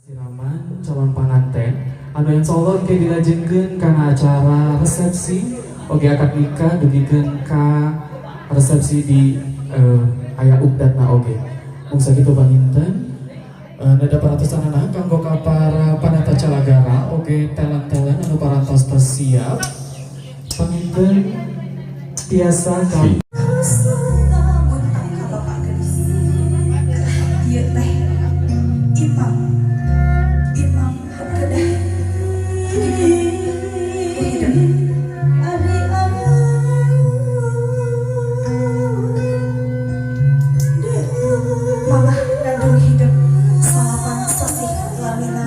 Siraman calon panganten anu insyaallah engke dilajengkeun kana acara resepsi oge akad nikah dugikeun ka resepsi di aya updatna oge. Mung sakitu panginten neda perhatosanana kanggo ka para panata calagara oge talent-talent anu parantos tos siap. Panginten tiasa ka Muntang ka bapak geulis. Ieu teh imam. Imam kedah ku hidup. Ari Mamah ngandung hidup 9 sasih lamina.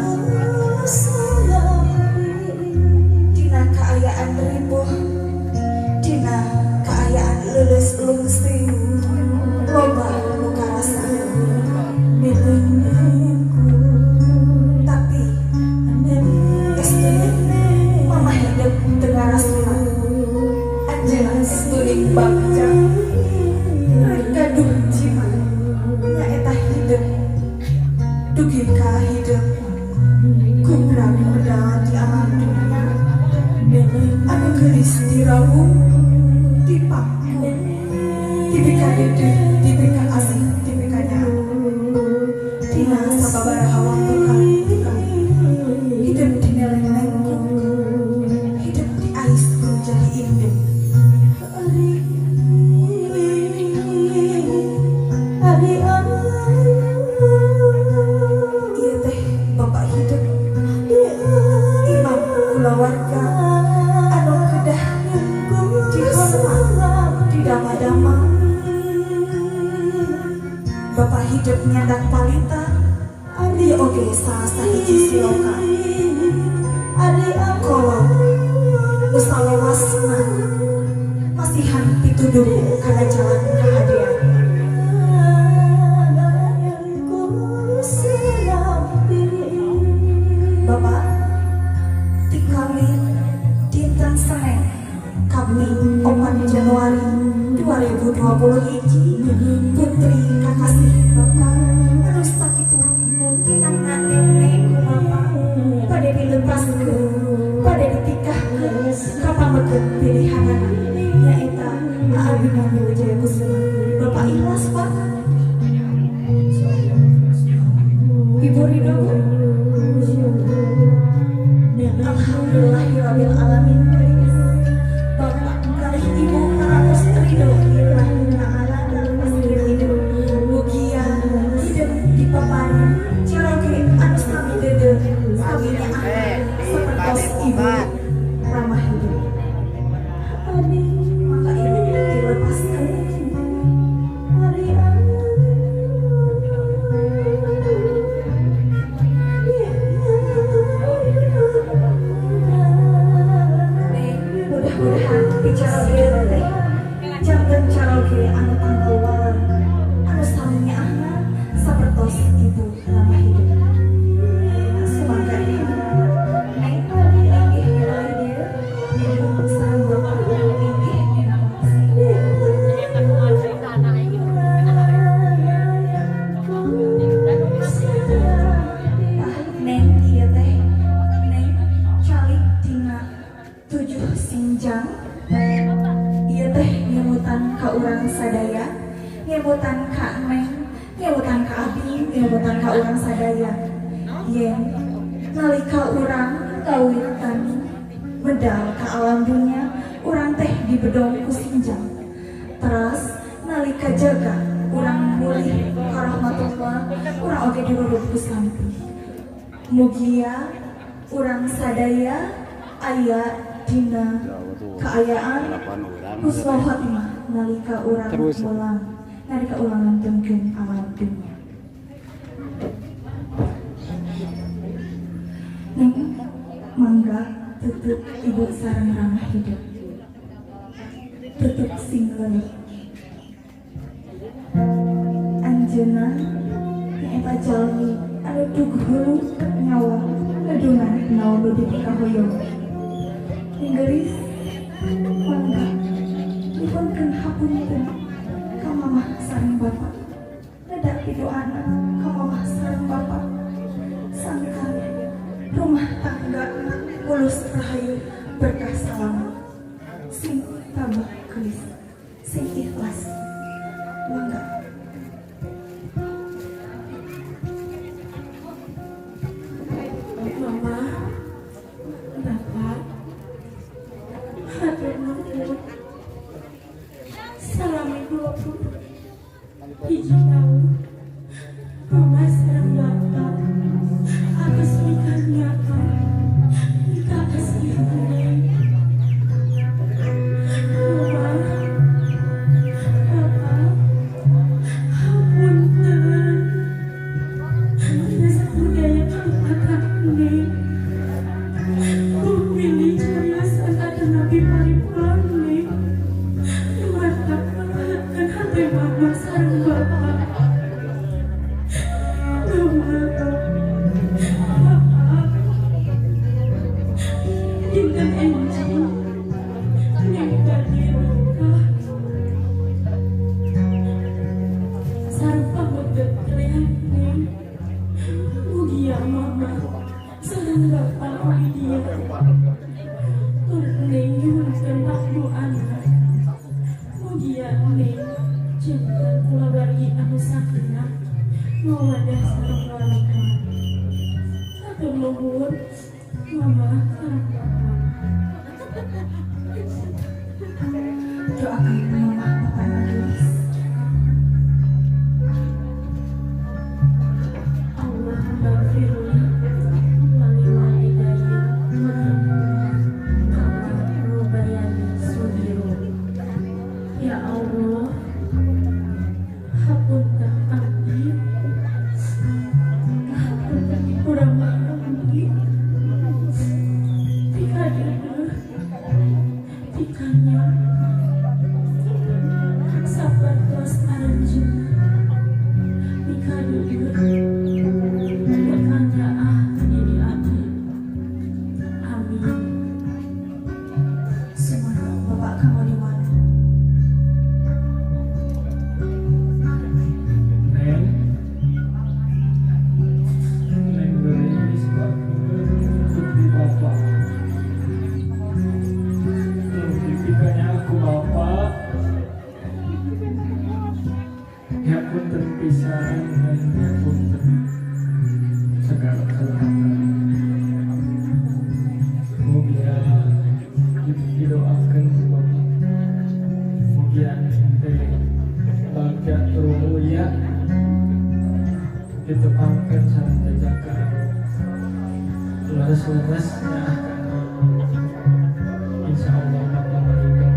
Dina kaayaan ripuh, dina kaayaan leuleus lungsing, loba nu karasa. Tapi estune mamah hidup teu ngarasuna. Anjeunna estuning bagja rek gaduh jimat nyaeta hidup, dugi ka hidup gumbrag medal di alam dunia anu geulis dirawung dipangku, dipika dedeh, dipika asih, dipika nyaah dina sababaraha waktu kali hidup dineleng-lengku, hidup diais ku jadi indung. Ari Ari. Ieu teh bapak hidup, imam kulawarga anu kedah dihormat, didama-dama. Bapak hidup nyandak palita. Ieu oge salah sahiji siloka. Ari. Kolot nu salewasna masihan pituduh kana jalan kahadean. Ku selampi. Bapak tikami dinten Senin kami 4 Januari 2020 hiji, putri kakasih Bapak anu sakitu tinangna neng ku Bapak pada dilepaskeun, pada ditikahkeun ka pameget pilihanana, nyaeta Abimanyu Wijaya Kusuma. Bapak ikhlas, Pak? Ibu ridho, Bu? Alhamdulillahirabbil alamin. Bapak kalih ibu parantos ridho lillahi ta'ala dilepaskeun hidup. Mugia hidup dipaparin caroge anu sami deudeuh, sami nyaah sapertos ibu ramah hidup. Maka ibu dilepaskan. Ari. Neng, mudah-mudahan bicara teh janten caroge anu tanggal waler, anu sami nyaahna sapertos ibu ramah hidup. Sumangga. Neng, inggih milih dieu, ibu sareng bapak inggih. Terima kasih. Tah, Neng, ieu teh Neng calik dina 7 sinjang. Ieu teh nyemutan ka urang sadaya, nyemutan ka Neng, nyemutan ka Abi, nyemutan ka urang sadaya yen nalika urang kawitan medal ka alam dunia, urang teh dibedong ku sinjang. Teras nalika jaga urang mulih ka rahmatullah, urang oge diruruk ku samping. Mugia urang sadaya aya dina kaayaan husnul khotimah nalika urang mulang, nalika urang ngantunkeun alam dunia. Neng, mangga tutup ibu sareng ramah hidup, tutup sing leuleut. Anjeunna nyaeta jalmi anu dug hulu nyawa nedungan naon nu dipikahoyong. Ninggeris, mangga nyuhunkeun hapunten ka mamah sareng bapak, neda pidoana ka mamah sareng bapak. Sami Mulus rahayu berkah salam. Sing tabah geulis, sing ikhlas. Mangga. Mama, Bapak, hatur nuhun. Salami 21 tahun, Mama sareng Bapak atas nikahnya nikah asli Neng. Mama, Bapak, hapunten. Biasa budaya kalepatan Neng. Pilih cariosan ada nabi paripurna Neng. Mata melihatkan hati Mama sareng Bapak. Mama, Bapak, dinten enjing Neng bade nikah sareng pameget kalian Neng. Mugia Mama sareng Bapak oge dia. Tur Neng nyuhunkeun doana. Mugia Neng janten kulawargi anu sakinah mawaddah sareng warahmah. Hatur nuhun Mama sareng Bapak. Doakan Mama Bapak geulis. Allahumma firli wa liwalidayya warhamhuma kama rabbayani shaghira. Ya Allah, hapunten abdi, hapunten kurang abdi, tikadeudeuh, tikanya sapertos aranjeunna, mikadeudeuh ah diri abdi. Amin. Sumangga Bapak kamu di mana? Neng, Neng geulis bagus putri bapak. Dipikanya aku bapak. Ya punten pisan, Neng, ya punten segala kalepatan. Mugia didoakeun ku bapak. Mugia Neng teh bagja tur mulia ditepangkeun sareng jajaka leres-leres nyaahkeun. Insya Allah bapak ridho.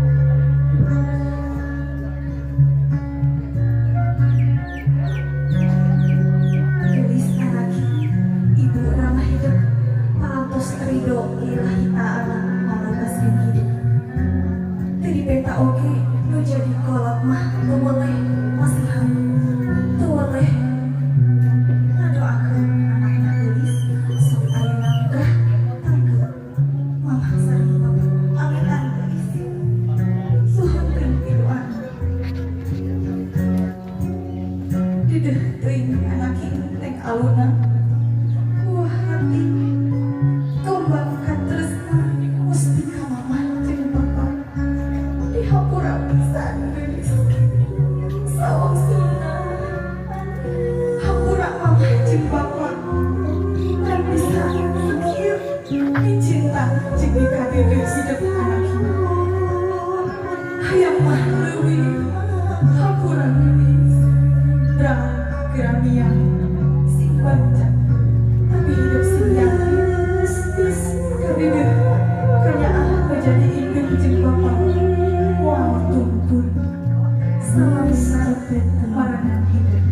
Geulis anaki, ibu ramah hidup, parantos ridho lillahi ta'ala malebaskeun hidup. Teu dipenta oge nu jadi kolot mah teu weleh masihan, teu weleh ngadoakeun anakna geulis sok aya nangkah tangkeup. Mama sareng Bapak pamitan geulis. Suhunkeun pidoana. Dedeh teuing anaki neng aluna. Buah hati kembang katresna mustika mama jeung bapak. Dihapura pisan geulis. Sawangsulna hampura mama jeung bapak. Ngan bisa sakieu dicinta jeung dikadeudeuh hidup anaki. Hayang mah leuwih hampura geulis. Drang geramian sing bagja tapi hidup sing yakin. Kadeudeuh kanyaah jadi indung jeung bapak moal tuntun. Salamina marangan hidup.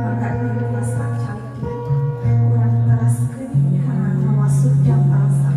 Maka tiasa calik deui urang teraskeun kana mawa sudang bangsa.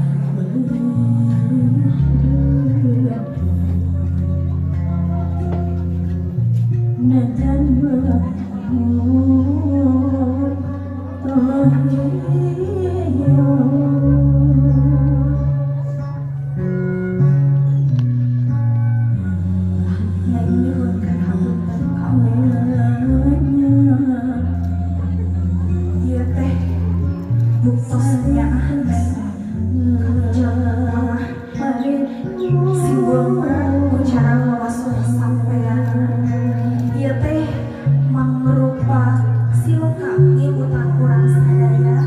Siloka ngemutan urang sadaya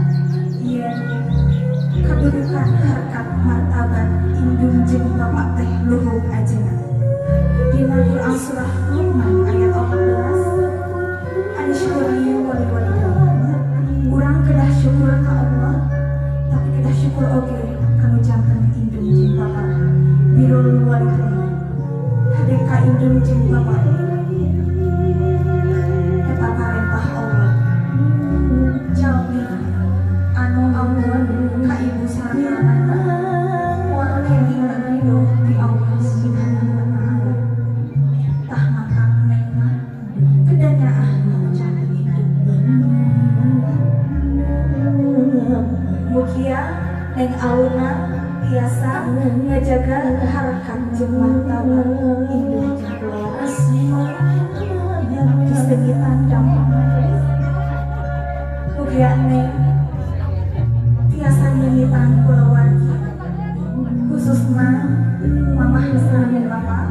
yen kedudukan harkat martabat indung jeung bapak teh luhung ajena. Dina Quran surah Luqman ayat 14, anisyukuri wali walidayya. Urang kedah syukur ka Allah, tapi kedah syukur oge kanu janten indung jeung bapak. Birrul walidain, hade ka indung jeung bapak eta parentah Allah. Jalmi anu ampun ka ibu sareng ramana moal kenging ridho ti Allah Subhanahu wa taala. Tah maka neng mah kedah nyaah kanu janten indung. Mugia neng aluna tiasa ngajaga harkat jeung martabat indung jeung kulawarga. Disengitan dampakna. Mugia neng tiasa nyengitan kulawargi, khususna mamah sareng bapak.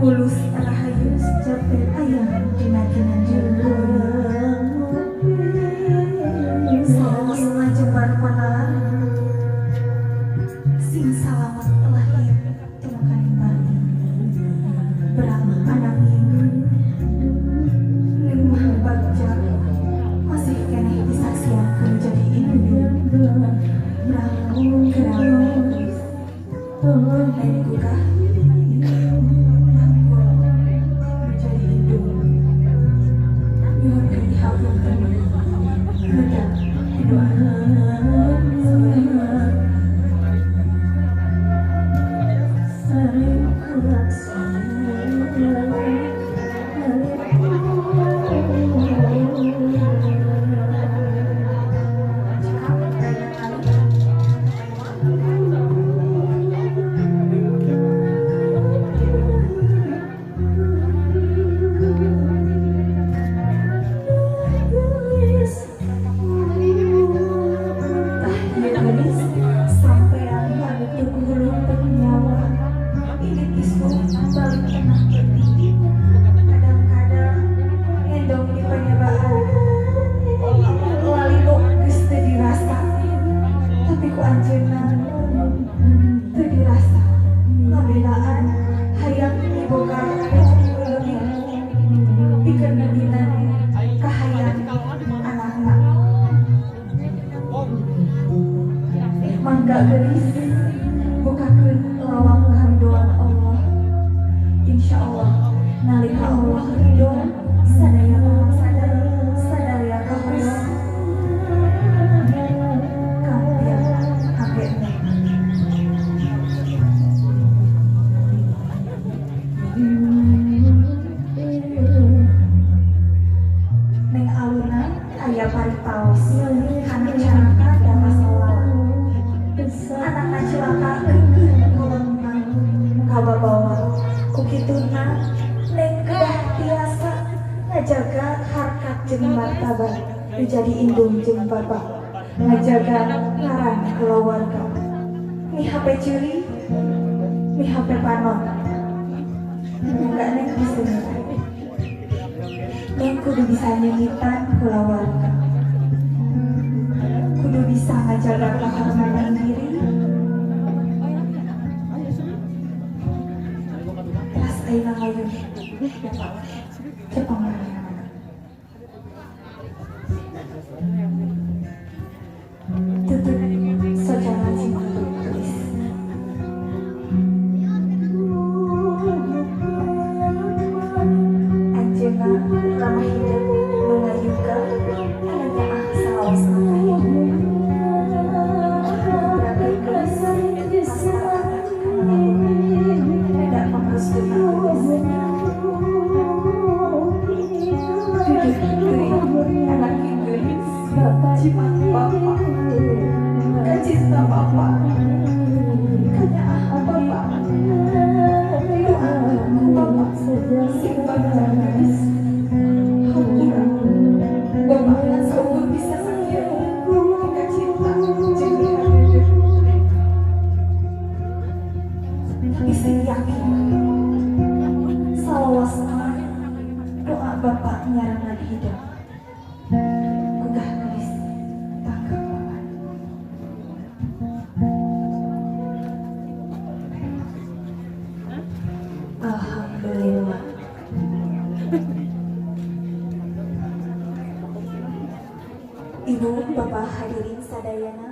Mulus rahayu capek ayam dina ginanjar. Salos ngajembar panalan sing salamet lahir tumukaning batin. Berang ananging lemah bagja masih keneh disaksiakeun jadi indung. Berang gerang neng gugah menjadi indung jeung bapak, ngajaga ngaran kulawarga. Mi HP curi, mi HP panon. Enggak neng bisa nyengitan. Neng kudu bisa nyengitan kulawarga. Kudu bisa ngajaga kehormatan diri. Teras ayeuna ngayun. Cepang tutup saudara cinta tulis. Anjeunna ramah hidup nu ngayuga anu nyaah. Salawasna kahirupan. Berarti geus pasrah kana bapak. Da pangrestuna geus. Jujur deui anak geulis jimat bapak. Kacinta bapak. Kanyaah bapak. Doakeun ku bapak sing bagja geulis. Hampura. Bapak ngan saukur bisa sakieu kacinta jeung mihareudeuh. Tapi sing yakin salawasna doa bapak nyarangan hidup. Gugah geulis tangkap bapak. Alhamdulillah. Ibu, bapak hadirin sadayana.